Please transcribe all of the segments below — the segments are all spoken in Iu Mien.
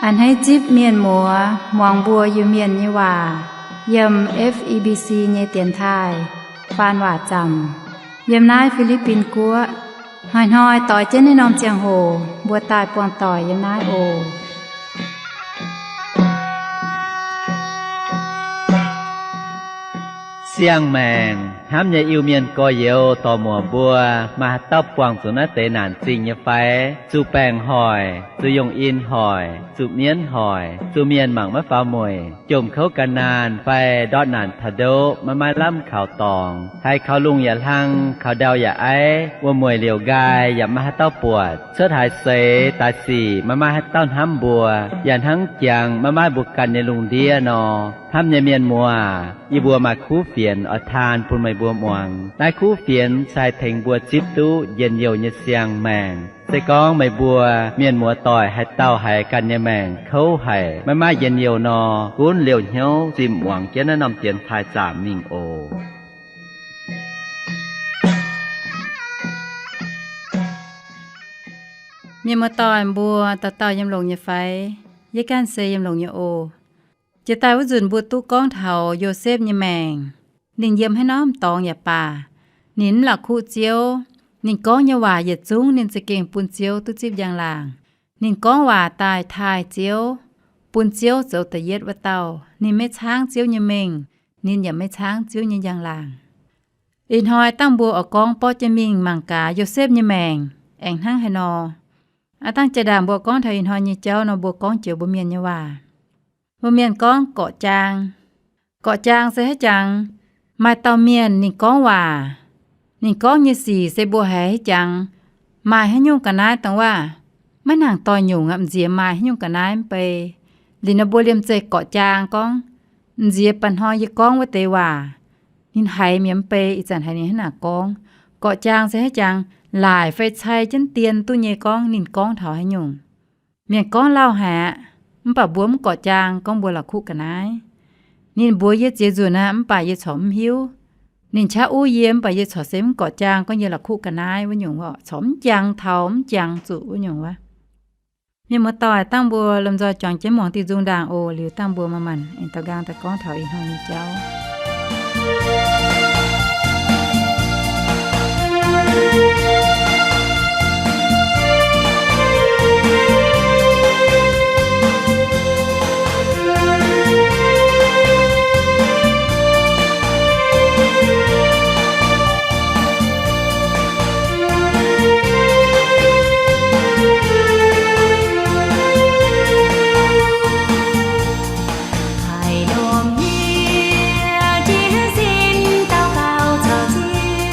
A'hneiv zipv mienh muoz muangx mbuo Iu-Mienh nyei waac yiem F E B C nyei dienx taaih faan waac zaamc yiem naaiv Fi^li^bin Guoqv. Hnoi-hnoi doix jienv naaiv norm ziangh hoc mbuo daaih buangh doic yiem naaiv oc. Siang-maengc hnamv nyei Iu-Mienh gorx-youz dorc-muoc mbuo, maaih haaix dauh buangh zuqc naaiv deix naanc zingh nyei fai? Zuqc baengc hoic, zuqc yongh in hoic, zuqc mienv hoic, zuqc mienh mangc maiv faaux mueic, jomc kouv gan naanh fai ndortv naanc taux ndoqv maiv maaih lamh kaux dorngx, haiz kaux lungh yaac hlang, kaux ndau yaac aiv, wuom-mueic liouc nqaai yaac maiv maaih haaix dauh buatc, cuotv haaix seix daaih sic maiv maaih haaix dauh hnamv mbuo, yaac hnangv jangx maiv maaih mbuo ganh nyei lungh ndiev nor. Hnamv nyei mienh muoz, yie mbuo maaih kuv fienx oix taan bun meih mbuo muangx. Naaiv kuv fienx se haih tengx mbuo zipv duqv njien-youh nyei siang-maengc. Se gorngv meih mbuo mienh muoz doic haaix dauh haiz ganh nyei maengc kouv haic, maiv maaih njien-youh nor, gunv liouh hnyouv zimh muangx jienv naaiv norm dienx taaih zaamc mingh oc. Mienh muoz doic mbuo, dauh dauh yiem longx nyei fai? Yie ganh se yiem longx nyei oc. Jiex daaih wuov nzunc mbuo duqv gorngv taux Yosepv nyei maengc. Ninh yiem haaix norm dorngx yaac baac, ninh mv la'kuqv Ziouv. Ninh gorngv nyei waac yietc zungv ninh za'gengh bun Ziouv duqv zipv njang-laangc. Ninh gorngv waac daaih taaih Ziouv, bun Ziouv zoux da'yietv wuov dauh. Ninh maiv caangv Ziouv nyei mengh, ninh yaac maiv caangv Ziouv nyei njang-laangc. Ih hnoi dangh mbuo oix gorngv borqv jienv mingh mangc gaax Yosepv nyei maengc aengx hnangv haaix nor. Aav dangh jaa-ndaangc mbuo gorngv taux ih hnoi nyei jauv nor, mbuo gorngv joux mbuo Mienh nyei waac. Mbuo Mienh gorngv gorqv-jaang. Gorqv-jaang se haaix jangx? Maaih dauh mienh ninh gorngv waac, ninh gorngv nyei sic se mbuo haiz haaix jangx, maaih haaix nyungc ga'naaiv dongh waac, maiv nangc doix-nyungc aqv, m'nziex maaih haaix nyungc ga'naaiv mv bei. Liuz nor mbuo liemh zeih gorqv-jaang gorngv, m'nziex ba'hnoi yie gorngv wuov deix waac, ninh haiz mienh mv bei, ih zanc haiz ninh hnangv naaic gorngv. Gorqv-jaang se haaix jangx? Laaic fai cai jienv dien duqv nyei gorngv ninh gorngv taux haaix nyungc. Mienh gorngv lauh haic aqv, mv baac mbuo mv gorqv-jaang gorngv mbuo la'kuqv ga'naaiv. Ninh mbuox yie ziex nzunc aqv, mv baac yie corc mv hiuv. Ninh qaqv uv yie, mv baac yie corc se mv gorqv-jaang gorngv yie la'kuqv ga'naaiv wuov nyungc, corc mv jangx taux, mv jangx zuqc wuov nyungc wuov. Mienh muoz-doic, dangh mbuo lomh nzoih juangc jienv muangx diuh nzung ndaangc oc. Liuz dangh mbuo maaih maanc aengx daux nqaang daaih gorngv taux ih hnoi nyei jauv. Haih longc yie jienv sin daux gaux caux Ziouv.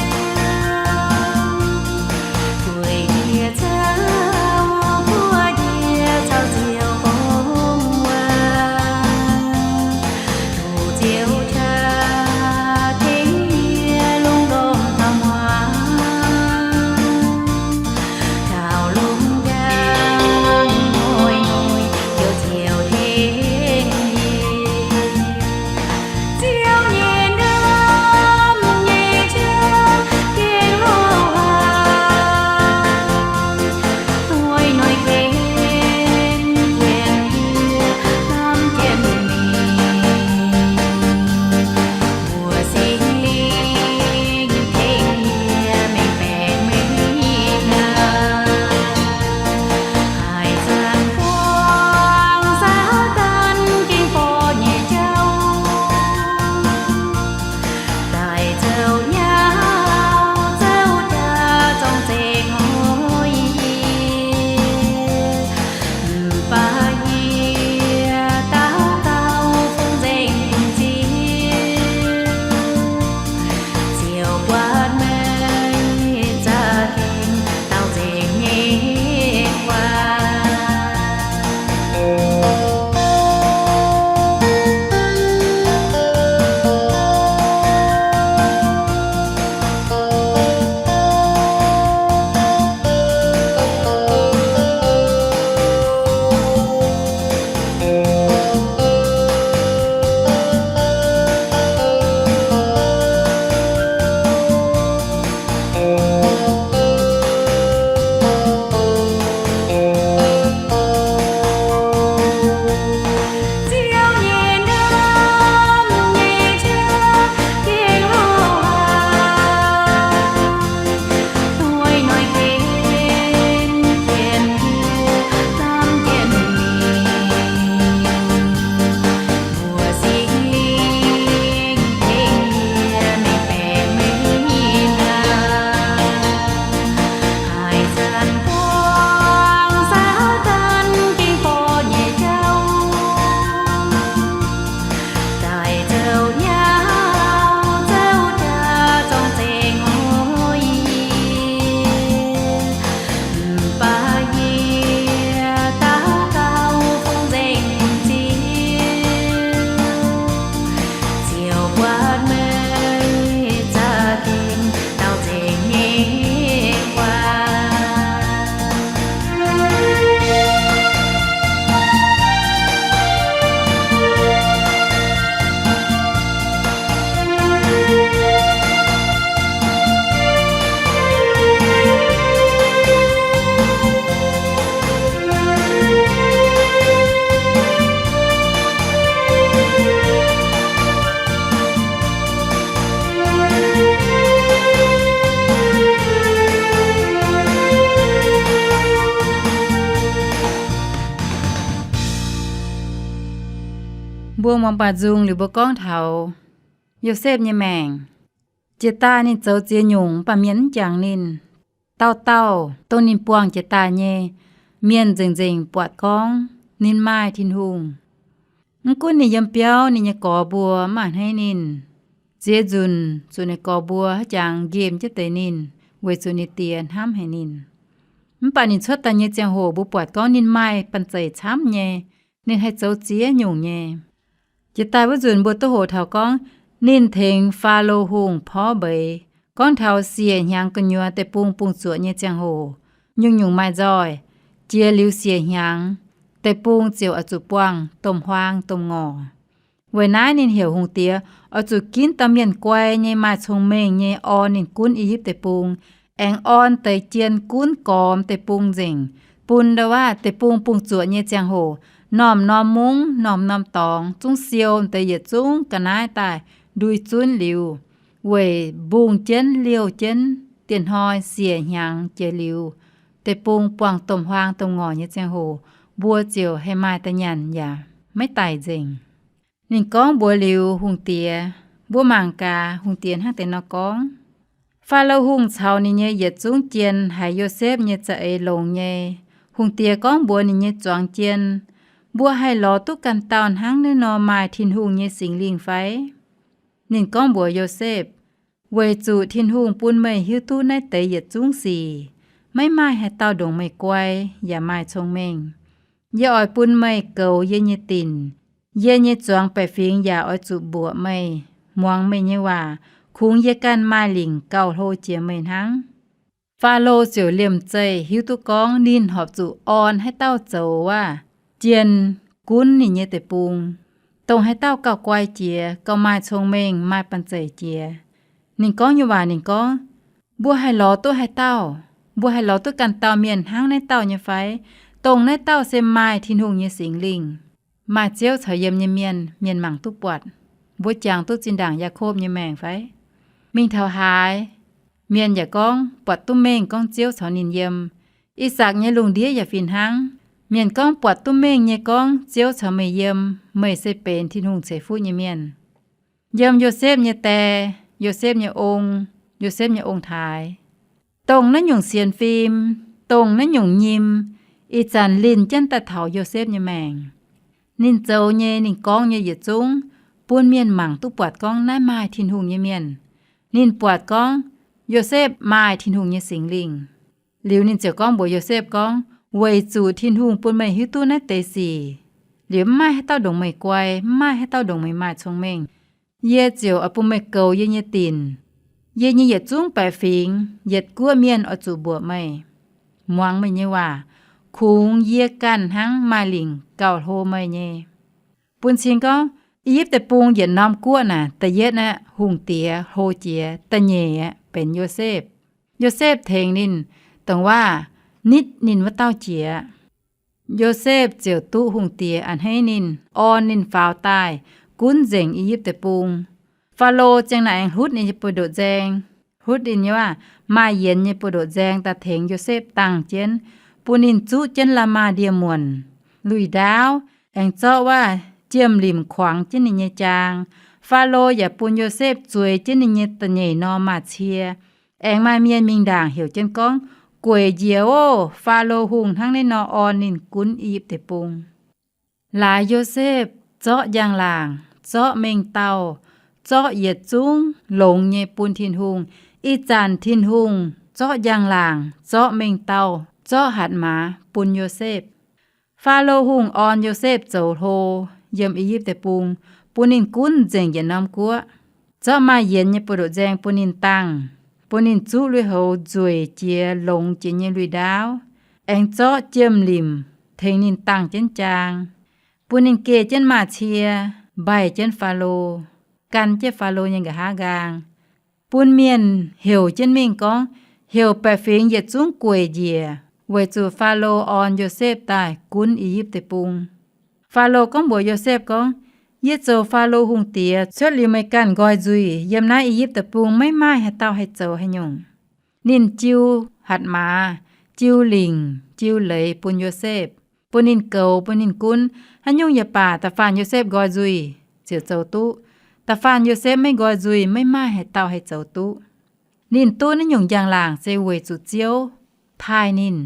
Muangx baac nzung liuz mbuo gorngv taux Yosepv nyei maengc. Jiex daaih ninh zoux ziex nyungc, mv baac mienh mv jangx ninh. Dauh dauh dongh ninh buangh jiex daaih nyei, mienh nzengc nzengc buatc gorngv ninh maaih Tin-Hungh. Mv gunv ninh yiem biauv, ninh nyei gorx mbuo mv a'hneiv ninh. Ziex nzunc zuqc ninh gorx mbuo haaix jangx nqemh jienv deix ninh, weic zuqc ninh diex hnamv haic ninh. Mv baac ninh cuotv daaih nyei ziangh hoc mbuo buatc gorngv ninh maaih banh zeic camv nyei, ninh haih zoux ziex nyungc nyei. Jiex daaih wuov nzunc mbuo duqv hoqc taux gorngv ninh tengx Faalo Hungh porv mbeix, gorngv taux siec hnyangx gu'nyuoz deic-bung bungx zuoqc nyei ziangh hoc, nyungc-nyungc maaih nzoih. Jiex liuz siec hnyangx, deic-bung ziouc oix zuqc buangh domh huaang domh ngorc. Weic naaiv ninh heuc hungh diex oix zuqc ginv dauh mienh guai nyei, maaih cong-mengh nyei, orn ninh gunv I^yipv Deic-Bung, aengx orn deix jien gunv gormx deic-bung nzengc, bun ndau waav deic-bung bungx zuoqc nyei ziangh hoc, norm-norm mungv, norm-norm dorngx zungv siou deix yietc zungv ga'naaiv daaih ndui zunv liuz, weic mbungh jienv liouh jienv, dieh hnoi siec hnyangx jiex liuz, deic-bung buangh domh huaang domh ngorc nyei ziangh hoc, mbuo ziouc haih maaih da'nyanc yaac maiv daic nzengc. Ninh gorngv mbuox liuz hungh diex, mbuo mangc gaax hungh diex hnangv deix nor gorngv. Faalo Hungh caux ninh nyei yietc zungv jien haiz Yosepv nyei za'eix longx nyei. Hungh diex gorngv mbuox ninh nyei zuangx jien, mbuo haih lorz duqv ganh dauh hnangv naaiv nor maaih Tin-Hungh nyei Singx Lingh fai? Ninh gorngv mbuox Yosepv, weic zuqc Tin-Hungh bun meih hiuv duqv naaiv deix yietc zungv sic, maiv maaih haaix dauh ndongc meih guai, yaac maaih cong-mengh. Yie oix bun meih goux yie nyei dinc. Yie nyei zuangx baeqc fingx yaac oix zuqc mbuoqc meih, muangx meih nyei waac. Kungx yie ganh maaih lingc gauh hlo jiex meih hnangv. Faalo ziouc liemh zeih hiuv duqv gorngv ninh horpc zuqc orn haaix dauh zoux waav jien gunv ninh nyei deic-bung. Dongh haaix dauh gauh guai jiex, gauh maaih cong-mengh, maaih banh zeic jiex. Ninh gorngv nyei waac ninh gorngv, mbuo haih lorz duqv haaix dauh? Mbuo haih lorz duqv ganh dauh mienh hnangv naaiv dauh nyei fai? Dongh naaiv dauh se maaih Tin-Hungh nyei Singx Lingh, maaih Ziouv caux yiem nyei mienh, mienh mangc duqv buatc. Mbuo jangx duqv zinh ndaangc Yaakopv nyei maengc fai? Mingh taux haaix, mienh yaac gorngv buatc duqv mengh gorngv Ziouv caux ninh yiem. I^sakc nyei lungh ndiev yaac fih hnangv. Mienh gorngv buatc duqv mengh nyei gorngv Ziouv caux meih yiem, meih se benx Tin-Hungh ceix fuqv nyei mienh. Yiem Yosepv nyei die, Yosepv nyei ong, Yosepv nyei ong-taaix, dongh naaiv nyungc sienx fim, dongh naaiv nyungc nyim, ih zanc linh jienv daaih taux Yosepv nyei maengc. Ninh zoux nyei, ninh gorngv nyei yietc zungv bun mienh mangc duqv buatc gorngv naaiv maaih Tin-Hungh nyei mienh. Ninh buatc gorngv Yosepv maaih Tin-Hungh nyei Singx Lingh. Liuz ninh ziouc gorngv mbuox Yosepv gorngv, weic zuqc Tin-Hungh bun meih hiuv duqv naaiv deix sic, liuz mv maaih haaix dauh ndongc meih guai, mv maaih haaix dauh ndongc meih maaih cong-mengh. Yie ziouc oix bun meih goux yie nyei dinc. Yie nyei yietc zungv baeqc fingx, yietc guoqv mienh oix zuqc mbuoqc meih, muangx meih nyei waac. Kungx yie ganh hnangv maaih lingc gauh hlo meih nyei. Bun cing gorngv, I^yipv Deic-Bung yietc norm guoqv naaic, da'yietv aeqv, hungh diex hlo jiex, da'nyeic aeqv, benx Yosepv. Yosepv tengx ninh, dongh waav nitv ninh wuov dauh jiex. Yosepv ziouc duqv hungh diex a'hneiv ninh, orn ninh faaux daaih gunv nzengc I^yipv Deic-Bung. Faalo ziang naaic aengx hlutv ninh nyei buoz-ndoqv nzaeng, hlutv ninh nyei waac maaih yienx nyei buoz-ndoqv nzaeng daaih tengx Yosepv dangh jienv, bun ninh zuqv jienv la'maah ndie-muonc, lui-ndaauv, aengx zorqv waac jiem-limc kuangx jienv ninh nyei jaang. Faalo yaac bun Yosepv zueiz jienv ninh nyei da'nyeic norm maaz-cie. Aengx maaih mienh mingh ndaangc heuc jienv gorngv, Gueic njiec oc! Faalo Hungh hnangv naaiv nor orn ninh gunv I^yipv Deic-Bung. Laaix Yosepv zorqv njang-laangc, zorqv mengh dauh, zorqv yietc zungv longx nyei bun Tin-Hungh. Ih zanc Tin-Hungh zorqv njang-laangc, zorqv mengh dauh, zorqv hatc maaz bun Yosepv. Faalo Hungh orn Yosepv zoux hlo yiem I^yipv Deic-Bung, bun ninh gunv nzengc yietc norm guoqv, zorqv maaih yienx nyei buoz-ndoqv nzaeng bun ninh dangh, bun ninh zuqv lui-houx nzueic jiex longx jiex nyei lui-ndaauv, aengx zorqv jiem-limc tengx ninh dangh jienv jaang, bun ninh geh jienv maaz-cie, mbaih jienv Faalo, gan jienv Faalo nyei nqa'haav nqaang. Bun mienh heuc jienv mingh gorngv, heuc baeqc fingx yietc zungv gueic njiec, weic zuqc Faalo orn Yosepv daaih gunv I^yipv Deic-Bung. Faalo gorngv mbuox Yosepv gorngv, Yie zoux Faalo hungh diex cuotv liuz meih ganh nqoi nzuih. Yiem naaiv I^yipv Deic-Bung maiv maaih haaix dauh haih zoux haaix nyungc. Ninh jiu hatc maaz, jiu lingc, jiu leiz bun Yosepv, bun ninh goux, bun ninh gunv. Haaix nyungc yaac baac, da'faanh Yosepv nqoi nzuih. ziouc zoux duqv. Da'faanh Yosepv maiv nqoi nzuih, maiv maaih haaix dauh haih zoux duqv. Ninh duqv naaiv nyungc njang-laangc se weic zuqc Ziouv taaih ninh.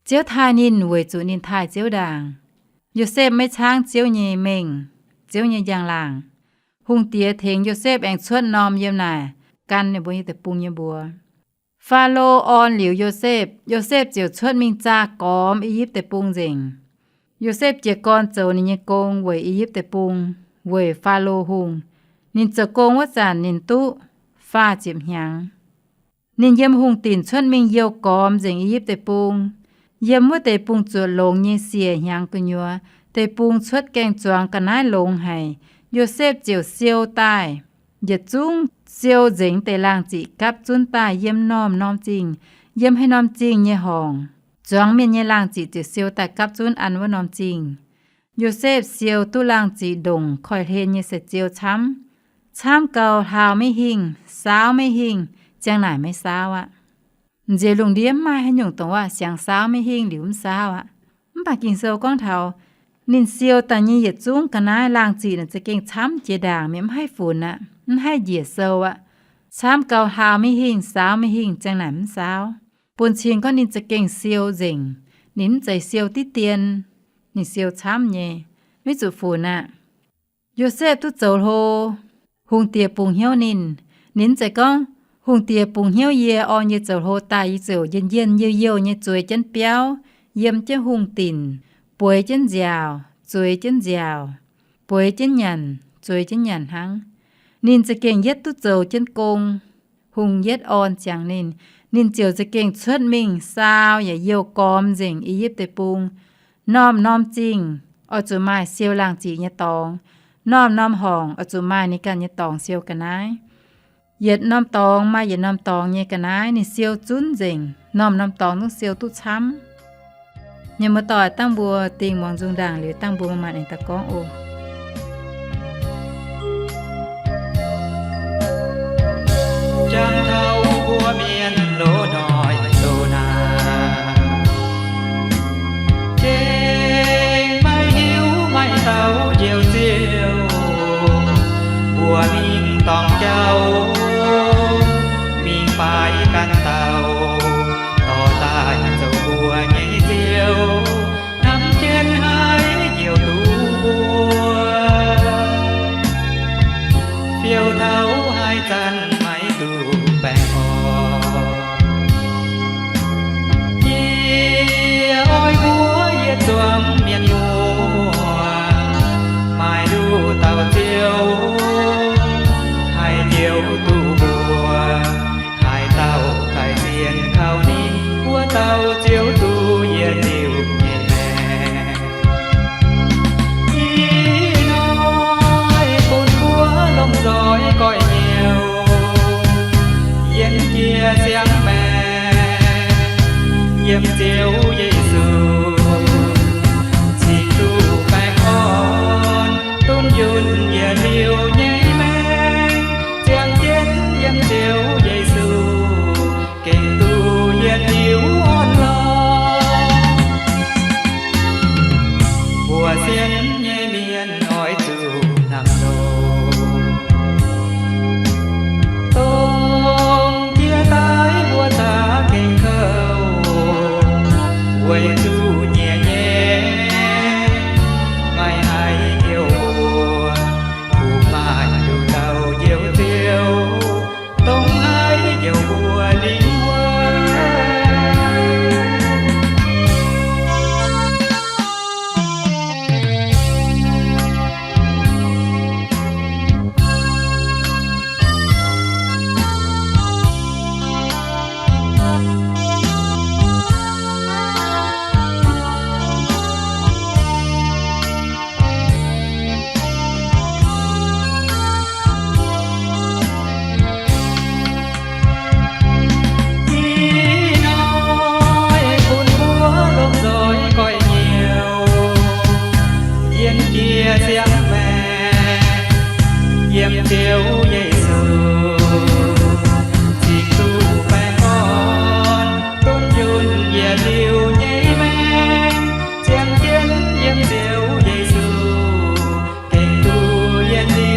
Ziouv taaih ninh weic zuqc ninh taaih Ziouv ndaangc. Yosepv maiv caangv Ziouv nyei mengh, Ziouv nyei njang-laangc. Hungh diex tengx Yosepv aengx cuotv norm yiem naaic gan ninh mbuo nyei deic-bung nyei mbuox. Faalo orn liuz Yosepv, Yosepv ziouc cuotv mingh zaah gormx I^yipv Deic-Bung nzengc. Yosepv jiez gorn zoux ninh nyei gong weic I^yipv Deic-Bung, weic Faalo Hungh. Ninh zoux gong wuov zanc ninh duqv faah ziepc hnyangx. Ninh yiem hungh dinc cuotv mingh youh gormx nzengc I^yipv Deic-Bung. Yiem wuov deix bung-zuoqc longx nyei siec hnyangx gu'nyuoz, deic-bung cuotv gaeng-zuangx ga'naaiv longx haic. Yosepv ziouc siou daaih yietc zungv siou nzengc deix laangh ziqc gapv zunv daaih yiem norm-norm zingh, yiem haaix norm zingh nyei horngc. Zuangx mienh nyei laangh ziqc ziouc siou daaih gapv zunv an wuov norm zingh. Yosepv siou duqv laangh ziqc ndongc koiv-hlen nyei seix ziou camv. Camv gau hlaau maiv hingh, saauv maiv hingh, ziang naaic maiv saauv aqv. Nziex lungh ndiev mv maaih haaix nyungc dongh waac siangx saauv maiv hingh liuz mv saauv aqv. Mv baac Ging-Sou gorngv taux ninh siou daaih nyei yietc zungv ga'naaiv laangh ziqc naaic za'gengh camv jiex ndaangc, mienh mv haih funx aqv, mv haih njiec sou aqv. Camv gau hlaau maiv hingh, saauv maiv hingh, ziang naaic mv saauv. Bun cing gorngv ninh za'gengh siou nzengc. Ninh mv zeiz siou diqv dien, ninh siou camv nyei, maiv zuqc funx aqv. Yosepv duqv zoux hlo, hungh diex bungx hnyouv ninh. Ninh mv zeiz gorngv, hungh diex bungx hnyouv yie, orn yie zoux hlo daaih yie ziouc njien-njien youh youh nyei zueiz jienv biauv, yiem jienv hungh dinc, bueix jienv nziaauc, zueiz jienv nziaauc, bueix jienv nyanc, zueiz jienv nyanc hnangv. Ninh za'gengh yietv duqv zoux jienv gong. Hungh yietv orn ziangx ninh, ninh ziouc za'gengh cuotv mingh saau yaac youh gormx nzengc I^yipv Deic-Bung. Norm-norm zingh oix zuqc maaih siou laangh ziqc nyei dorngx. Norm-norm horngc oix zuqc maaih ninh ganh nyei dorngx siou ga'naaiv. Yietc norm dorngx maaih yietc norm dorngx nyei ga'naaiv, ninh siou zunv nzengc. Norm-norm dorngx zungv siou duqv camv. Mienh muoz-doic, dangh mbuo dingh muangx nzung ndaangc liuz, dangh mbuo maaih maanc aengx daaih gorngv oc. Jangx taux mbuo mienh loz-hnoi loz-naanc, gengh maiv hiuv maaih dauh njoux Ziouv mbuox mingh dorngc jauv, mingh faix ganh dauh, dorh daaih zoux mbuo nyei Ziouv, hnamv jienv haiz njoux duqv mbuo, fiou taux haaix zanc maiv duqv baengh orn. Yie oix mbuox yietc zuangx mienh muoz, maaih nduqc dauh Ziouv haih njoux duqv mbuo. Haaix dauh daaih sienx kaux ninh, wuov dauh ziouc duqv yietc liuc nyei maengc. Ih hnoi bun mbuo lomh nzoih goiv nyouh, yienx jiex siang-maengh, yiem Ziouv Yesu cingx duqv baengh orn, dunh yunh yietc liuc nyei maengc, ziangh jienv yiem Ziouv Yesu gengh duqv yietc liuc orn lorqc. Mbuo sienx nyei mienh oix zuqc hnamv nor, dongh jiex daaih mbuo za'gengh kouv, weic zuqc nyiec nyei maiv haih heuc mbuo, kungx maaih nduqc dauh njoux Ziouv, dongh haih njoux mbuo lingh wuonh. Ih hnoi bun mbuo lomh nzoih goiv nyouh, yienx jiex siang-maengh, yiem Ziouv Yesu cingx duqv baengh orn, dunh yunh yietc liuc nyei maengc, ziangh jienv yiem Ziouv Yesu gengh duqv yietc liuc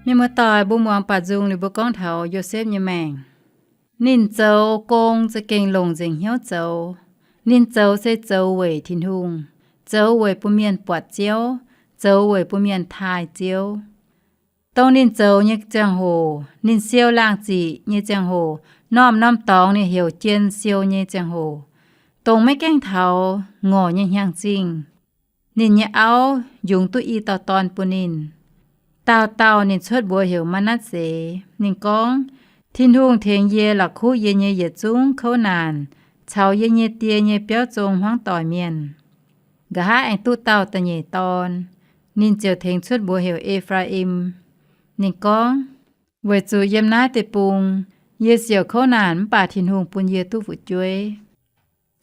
Mienh muoz-doic, mbuo muangx baac nzung liuz mbuo gorngv taux Yosepv nyei maengc. Ninh zoux gong za'gengh longc nzengc hnyouv zoux. Ninh zoux se zoux weic Tin-Hungh, zoux weic bun mienh buatc Ziouv, zoux weic bun mienh taaih Ziouv. Dongh ninh zoux nyei ziangh hoc, ninh siou laangh ziqc nyei ziangh hoc, norm-norm dorngx ninh heuc jien siou nyei ziangh hoc, dongh maiv gaengh taux ngorc nyei hnyangx-zingh, ninh nyei auv yungz duqv i dauh dorn bun ninh. Dauh dauh ninh cuotv mbuox heuc Maa^natv^se. Ninh gorngv, Tin-Hungh tengx yie la'kuqv yie nyei yietc zungv kouv naanc caux yie nyei die nyei biauv zong hmuangv doic mienh. Nqa'haav aengx duqv dauh da'nyeic dorn, ninh ziouc tengx cuotv mbuox heuc E^faa^im. Ninh gorngv, Weic zuqc yiem naaiv deic-bung yie siouc kouv naanc mv baac Tin-Hungh bun yie duqv fu'jueiv.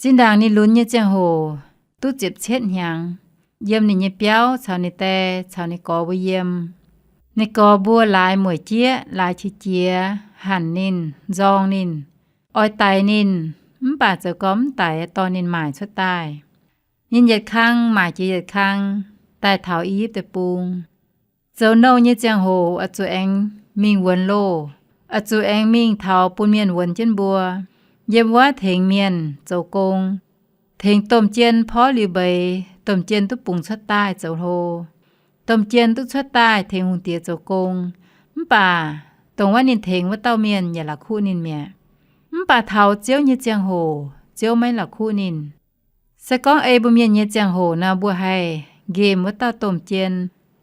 Zinh ndaangc ninh lunx nyei ziangh hoc duqv ziepc cietv hnyangx, yiem ninh nyei biauv caux ninh die caux ninh gorx mbuo yiem. Ninh gorx mbuo laaix mueic jieqv, laaix qiex jiez, hanc ninh, nzorng ninh, oix daix ninh, mv baac zoux gormx mv daic dorh ninh maaic cuotv daaih. Ninh yietc kang maaic jiex yietc kang daaih taux I^yipv Deic-Bung. Zoux nouh nyei ziangh hoc oix zuqc aengx mingh wuonx loh, oix zuqc aengx mingh taux bun mienh wuonx jienv mbuo. Yiem wuov tengx mienh zoux gong, tengx domh jien porv liuz mbeix, domh jien duqv bungx cuotv daaih zoux hlo. Domh jien duqv cuotv daaih tengx hungh diex zoux gong, mv baac dongh wuov ninh tengx wuov dauh mienh yaac la'kuqv ninh mi'aqv. Mv baac taux Ziouv nyei ziangh hoc Ziouv maiv la'kuqv ninh. Se gorngv ei mbuo mienh nyei ziangh hoc nor, mbuo haih nqemh wuov dauh domh jien,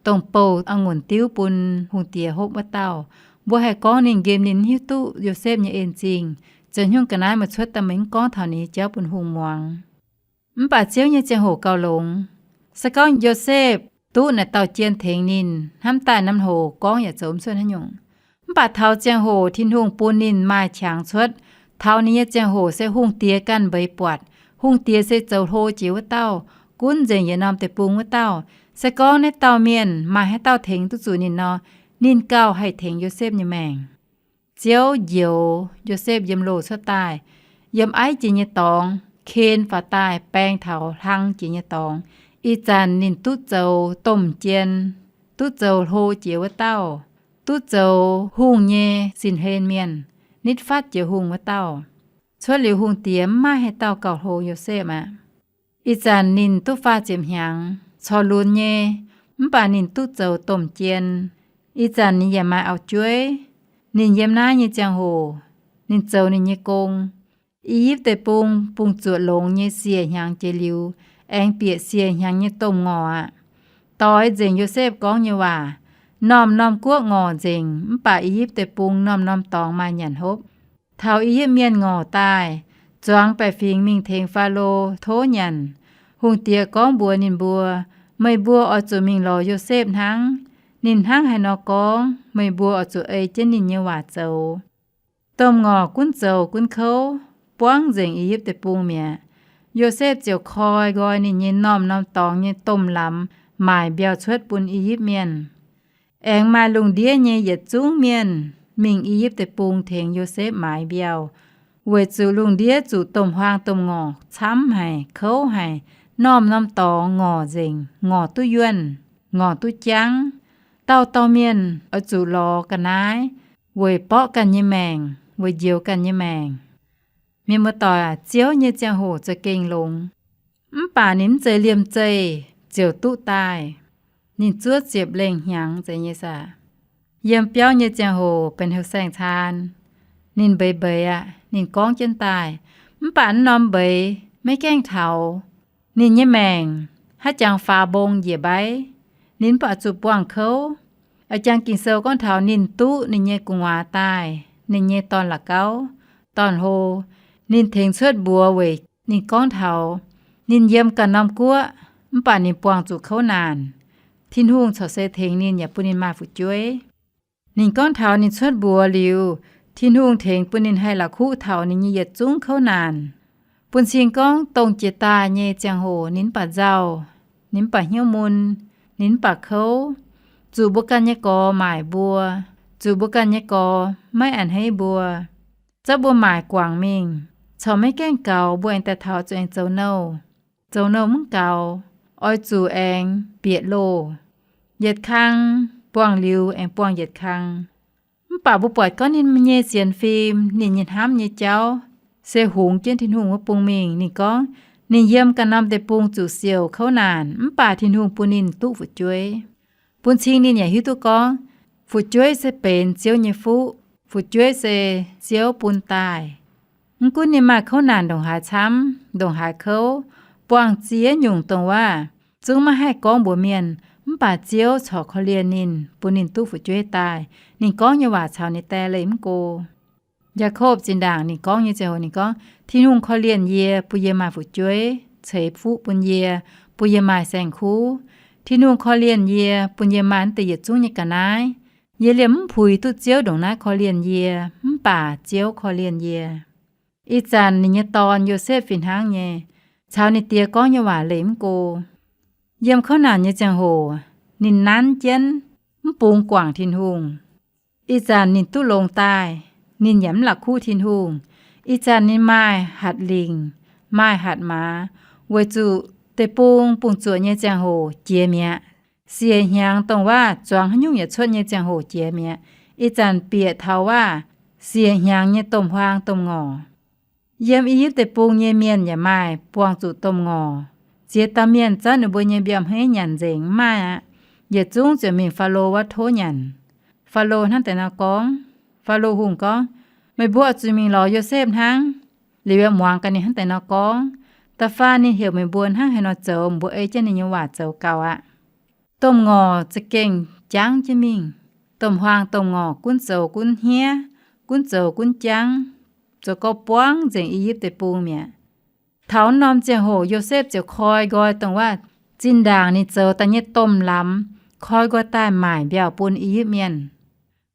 dongh bouh a'ngunc diuv bun hungh diex hopv wuov dauh. Mbuo haih gorngv ninh nqemh ninh mv hiuv duqv Yosepv nyei en-zingh. Zoux nyungc ga'naaiv meih cuotv daaih meih mv gorngv taux ninh nyei jauv bun hungh muangx. Mv baac Ziouv nyei ziangh hoc gauh longx. Se gorngv Yosepv duqv naaic dauh jien tengx ninh, hnamv daaih norm hoc gorngv yaac zoux mv cuotv haaix nyungc. Mv baac taux ziangh hoc Tin-Hungh bun ninh maaih qangx cuotv, taux ninh nyei ziangh hoc se hungh diex ganh mbeix buatc. Hungh diex se zoux hlo jiex wuov dauh, gunv nzengc yietc norm deic-bung wuov dauh. Se gorngv naaiv dauh mienh maaih haaix dauh tengx duqv zuqc ninh nor, ninh gauh haih tengx Yosepv nyei maengc. Ziouv njoux Yosepv yiem loh cuotv daaih, yiem aiv jiex nyei dorngx ken faaux daaih baeng taux hlang jiex nyei dorngx. Ih zanc ninh duqv zoux domh jien, duqv zoux hlo jiex wuov dauh, duqv zoux hungh nyei sin-hlen mienh, nitv fatv jiex hungh wuov dauh. Cuotv liuz hungh diex mv maaih haaix dauh gauh hlo Yosepv aqv. Ih zanc ninh duqv faah ziepc hnyangx, corc lunx nyei, mv baac ninh duqv zoux domh jien. Ih zanc ninh yaac maaih auv-jueiv. Ninh yiem naaiv nyei ziangh hoc, ninh zoux ninh nyei gong. I^yipv Deic-Bung bungx zuoqc longx nyei siec hnyangx jiex liuz, aengx bieqc siec hnyangx nyei domh ngorc aqv. Doix nzengc Yosepv gorngv nyei waac, norm-norm guoqv ngorc nzengc, mv baac I^yipv Deic-Bung norm-norm dorngx maaih nyanc hopv. Taux I^yipv Mienh ngorc daaih, zuangx baeqc fingx mingh tengx Faalo tov nyanc. Hungh diex gorngv mbuox ninh mbuo, Meih mbuo oix zuqc mingh lorz Yosepv hnangv. Ninh hnangv haaix nor gorngv, meih mbuo oix zuqc ei jienv ninh nyei waac zoux. Domh ngorc gunv zoux gunv kouv, buangv nzengc I^yipv Deic-Bung mi'aqv. Yosepv ziouc koi nqoi ninh nyei norm-norm dorngx nyei domh lamz maaic mbiauh cuotv bun I^yipv Mienh. Aengx maaih lungh ndiev nyei yietc zungv mienh mingh I^yipv Deic-Bung tengx Yosepv maaiz mbiauh, weic zuqc lungh ndiev zuqc domh huaang domh ngorc camv haic, kouv haic, norm-norm dorngx ngorc nzengc, ngorc duqv yuonh, ngorc duqv jangv. Dauh dauh mienh oix zuqc lorz ga'naaiv weic borqv ganh nyei maengc, weic njoux ganh nyei maengc. Mienh muoz-doic aac, Ziouv nyei ziangh hoc za'gengh longx, mv baac ninh mv zeiz liemh zeih ziouc duqv daaih. Ninh zuov ziepc lengh hnyangx zeiz nyei saah. Yiem biauv nyei ziangh hoc benx heuc saeng-caan. Ninh mbeix mbeix aqv, ninh gorngv jienv daaih. Mv baac naaiv norm mbeix maiv gaengh taux. Ninh nyei maengc haaix jangx faaux mbong njiec mbaiv, ninh mv baac zuqc buangh kouv. A'jang Ging-Sou gorngv taux ninh duqv ninh nyei gu'nguaaz daaih, ninh nyei dorn-la'gauv, dorn-hlo. Ninh tengx cuotv mbuox weic ninh gorngv taux ninh yiem ganh norm guoqv, mv baac ninh buangh zuqc kouv naanc. Tin-Hungh corc se tengx ninh yaac bun ninh maaih fu'jueiv. Ninh gorngv taux ninh cuotv mbuox liuz, Tin-Hungh tengx bun ninh haih la'kuqv taux ninh nyei yietc zungv kouv naanc. Bun cing gorngv dongh jiex daaih nyei ziangh hoc ninh mv baac nzauh, ninh mv baac hnyouv mun, ninh mv baac kouv. Zuqc mbuo ganh nyei gorx maaic mbuo, zuqc mbuo ganh nyei gorx maiv a'hneiv mbuo. Zorqv mbuo maaic guangc mingh, corc maiv gaengh gaux mbuo aengx daaih taux zuqc aengx zoux nouh. Zoux nouh mv gaux, oix zuqc aengx bieqc loh. Yietc kang buangh liuz aengx buangh yietc kang. Mv baac mbuo buatc gorngv ninh nyei sienx fim, ninh nyei hnamv nyei jauv se hungx jienv Tin-Hungh wuov bung mingh. Ninh gorngv ninh yiem ganh norm deic-bung zuqc siouc kouv naanc, mv baac Tin-Hungh bun ninh duqv fu'jueiv. Bun cing ninh yaac hiuv duqv gorngv fu'jueiv se benx Ziouv nyei fuqv, fu'jueiv se Ziouv bun daaih. Mv gunv ninh maaih kouv naanc ndongc haaix camv, ndongc haaix kouv, buangh ziex nyungc dongh waac, zungv maiv haih gorngv mbuox mienh, mv baac Ziouv corc korv-lienh ninh, bun ninh duqv fu'jueiv daaih. Ninh gorngv nyei waac caux ninh die leih mv go. Yaakopv zinh ndaangc ninh gorngv nyei ziangh hoc ninh gorngv, Tin-Hungh korv-lienh yie, bun yie maaih fu'jueiv, ceix fuqv bun yie, bun yie maaih saeng-kuv. Tin-Hungh korv-lienh yie, bun yie maaih naaiv deix yietc zungv nyei ga'naaiv. Yie liemh mv puix duqv Ziouv ndongc naaiv korv-lienh yie, mv baac Ziouv korv-lienh yie. Ih zanc ninh nyei dorn, Yosepv, fih hnangv nyei, caux ninh die gorngv nyei waac leih mv go. Yiem kouv naanc nyei ziangh hoc, ninh nanv jienv, mv bungx guangc Tin-Hungh. Ih zanc ninh duqv longx daaih, ninh yaac mv la'kuqv Tin-Hungh. Ih zanc ninh maaih hatc lingc, maaih hatc maaz, weic zuqc deic-bung bungx zuoqc nyei ziangh hoc jiex mi'aqv. Siec hnyangx dongh waac zuangx haaix nyungc yaac cuotv nyei ziangh hoc jiex mi'aqv. Ih zanc bieqc taux waac siec hnyangx nyei domh huaang domh ngorc. Yiem I^yipv Deic-Bung nyei mienh yaac maaih buangh zuqc domh ngorc. Ziex dauh mienh zanv ninh mbuo nyei mbiauh hmeiv nyanc nzengc mv maaih aqv. Yietc zungv ziouc mingh Faalo wuov tov nyanc. Faalo hnangv deix nor gorngv, Faalo Hungh gorngv, Meih mbuo oix zuqc mingh lorz Yosepv hnangv. Liuz yaac muangx gaax ninh hnangv deix nor gorngv. Da'faanh ninh heuc meih mbuo hnangv haaix nor zoux, mbuo ei jienv ninh nyei waac zoux gaux aqv. Domh ngorc za'gengh jangv jienv mingh. Domh huaang domh ngorc gunv zoux gunv hniev, gunv zoux gunv jangv, zoux gorx buangv nzengc I^yipv Deic-Bung mi'aqv. Taux norm ziangh hoc Yosepv ziouc koi nqoi dongh waac zinh ndaangc ninh zoux daaih nyei domh lamz, koi nqoi daaih maaic mbiauh bun I^yipv Mienh.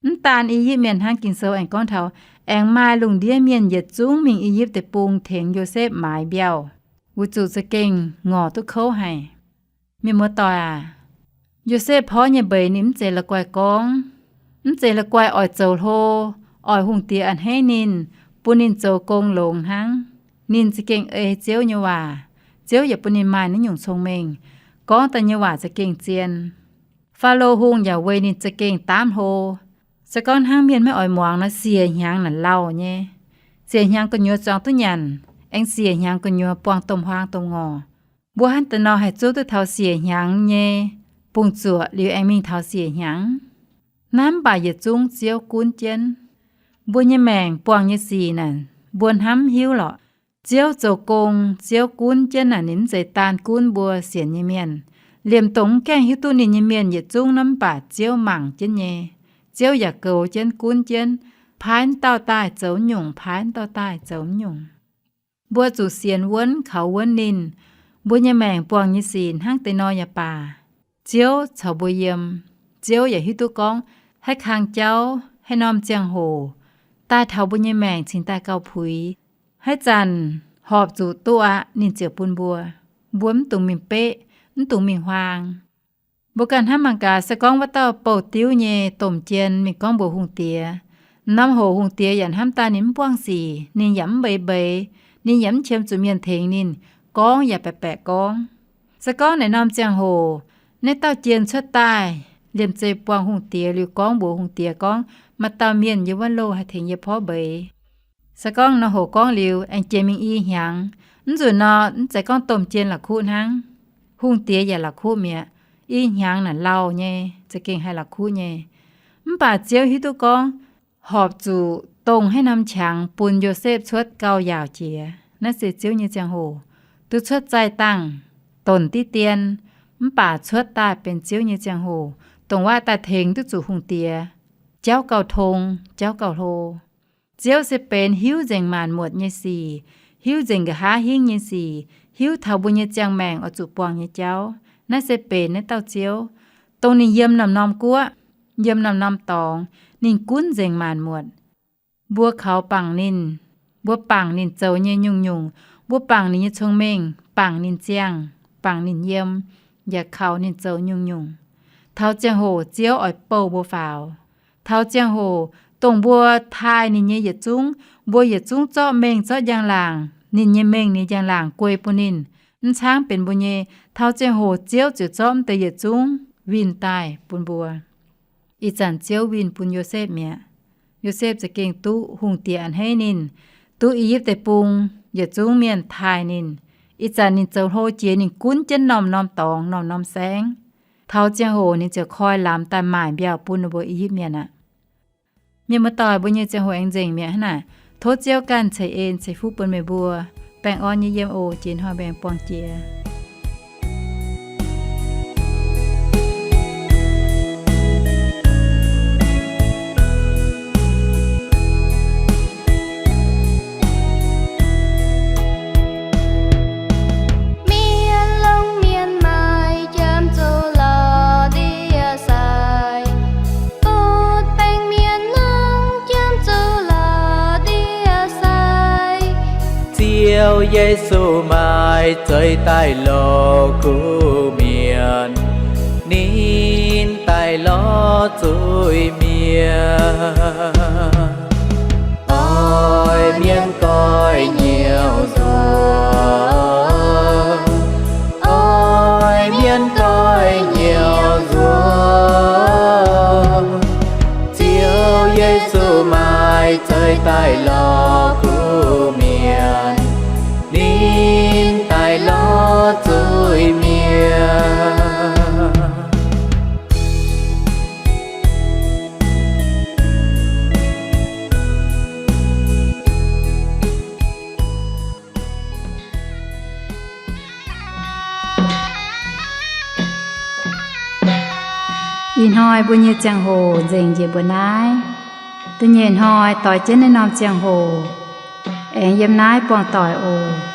Mv daan I^yipv Mienh hnangv, Ging-Sou aengx gorngv taux aengx maaih lungh ndiev mienh yietc zungv mingh I^yipv Deic-Bung tengx Yosepv maaiz mbiauh, weic zuqc za'gengh ngorc duqv kouv haic. Mienh muoz-doic aac, Yosepv porv nyei mbeix ninh mv zeiz la'guaih gorngv, mv zeiz la'guaih oix zoux hlo, oix hungh diex a'hneiv ninh, bun ninh zoux gong longx hnangv. Ninh za'gengh ei Ziouv nyei waac. Ziouv yaac bun ninh maaih naaiv nyungc cong-mengh, gorngv daaih nyei waac za'gengh zien. Faalo Hungh yaac weic ninh za'gengh daamv hlo. Se gorngv hnangv mienh maiv oix muangx nor, siec hnyangx naaic lauh nyei. Siec hnyangx gu'nyuoz zuangx duqv nyanc, aengx siec hnyangx gu'nyuoz buangh domh huaang domh ngorc. Mbuo hnangv deix nor haih zuov duqv taux siec hnyangx nyei bungx zuoqc liuz aengx mingh taux siec hnyangx. Naaiv mv baac yietc zungv Ziouv gunv jienv. Mbuo nyei maengc buangh nyei sic naaic, mbuo hnamv hiuv lorqc. Ziouv zoux gong, Ziouv gunv jienv naaic, ninh mv zeiz daan gunv mbuo sienx nyei mienh. Liemh dongh mv gaengh hiuv duqv ninh nyei mienh yietc zungv naaiv mv baac Ziouv mangc jienv nyei. Ziouv yaac goux jienv, gunv jienv, paaiv dauh daaih zoux nyungc, paaiv dauh daaih zoux nyungc. Mbuo zuqc sienx wuonv kaux wuonv ninh. Mbuo nyei maengc buangh nyei sic hnangv deix nor yaac baac, Ziouv caux mbuo yiem. Ziouv yaac hiuv duqv gorngv haaix kang jauv, haaix norm ziangh hoc daaih taux mbuo nyei maengc cingx daaih gauh puix. Haaix zanc horpc zuqc duqv aqv, ninh ziouc bun mbuo. Mbuo mv dungx mingh beqv, mv dungx mingh huaang. Mbuo ganh hnamv mangc gaax, se gorngv wuov dauh bouh diuv nyei domh jien mingh gorngv mbuox hungh diex, norm hoc hungh diex yaac hnamv daaih ninh mv buangh sic, ninh yaac mv mbeix mbeix, ninh yaac mv qiemx zuqc mienh tengx ninh, gorngv yaac baeqc baeqc gorngv. Se gorngv naaic norm ziangh hoc naaiv dauh jien cuotv daaih liemh zeih buangh hungh diex liuz gorngv mbuox hungh diex gorngv, maaih dauh mienh yiem wuov loh haih tengx yie porv mbeix. Se gorngv nor hoc gorngv liuz aengx jiex mingh i hnyangx. Mv nzunc nor mv zeiz gorngv domh jien la'kuqv hnangv, hungh diex yaac la'kuqv mi'aqv. I hnyangx naaic lauh nyei, za'gengh haih la'kuqv nyei. Mv baac Ziouv hiuv duqv gorngv horpc zuqc dongh haaix norm qangx bun Yosepv cuotv gauh yaauc jiex. Naaiv se Ziouv nyei ziangh hoc. Duqv cuotv zaih dangh, donc diqv dien, mv baac cuotv daaih benx Ziouv nyei ziangh hoc, dongh waac daaih tengx duqv zuqc hungh diex, jauv gauh tong, jauv gauh hlo. Ziouv se benx hiuv nzengc maanc muotc nyei sic, hiuv nzengc nqa'haav hingv nyei sic, hiuv taux mbuo nyei ziangh maengc oix zuqc buangh nyei jauv. Naaiv se benx naaiv dauh Ziouv, dongh ninh yiem norm-norm guoqv, yiem norm-norm dorngx, ninh gunv nzengc maanc muotc. Mbuo kaux bangc ninh, mbuo bangc ninh zoux nyei nyungc-nyungc, mbuo bangc ninh nyei cong-mengh, bangc ninh ziangh, bangc ninh yiem, yaac kaux ninh zoux nyungc-nyungc. Taux ziangh hoc Ziouv oix bouh mbuo faaux. Taux ziangh hoc dongh mbuo taaih ninh nyei yietc zungv, mbuo yietc zungv zorqv mengh zorqv njang-laangc, ninh nyei mengh ninh njang-laangc guei bun ninh, mv caangv benx mbuo nyei, taux ziangh hoc Ziouv ziouc zorqv mv deix yietc zungv winh daaih bun mbuo. Ih zanc Ziouv winh bun Yosepv mi'aqv. Yosepv za'gengh duqv hungh diex a'hneiv ninh, duqv I^yipv Deic-Bung yietc zungv mienh taaih ninh. Ih zanc ninh zoux hlo jiex, ninh gunv jienv norm-norm dorngx, norm-norm saengv. Taux ziangh hoc ninh ziouc koi lamz daaih maaic mbiauh bun ninh mbuo I^yipv Mienh aqv. Mienh muoz-doic, mbuo nyei ziangh hoc aengx nzengc mi'aqv hnangv naaic. Tov Ziouv ganh ceix en ceix fuqv bun meih mbuo. Baengh orn nyei yiem oc. Jiex hnoi mbuo aengx buangh jiex. Mienh longc mienh maaih, jiem zuqc lorz ndie-sai. Butv baengh mienh nangv, jiem zuqc lorz ndie-sai. Ziouv Yesu maaih, zeix daaih lorz kuv mienh, ninh daaih lorz zuiz-mienh. Oix mienh goiv nyouv nzuonx, oix mienh goiv nyouv nzuonx. Ziouv Yesu maaih, zeix daaih lorz kuv mienh, ninh daaih lorz zuiz-mienh. Ih hnoi mbuo nyei ziangh hoc nzengc njiec mbuo naaiv. Da'nyeic hnoi doix jienv naaiv norm ziangh hoc aengx yiem naaiv buangh doic oc.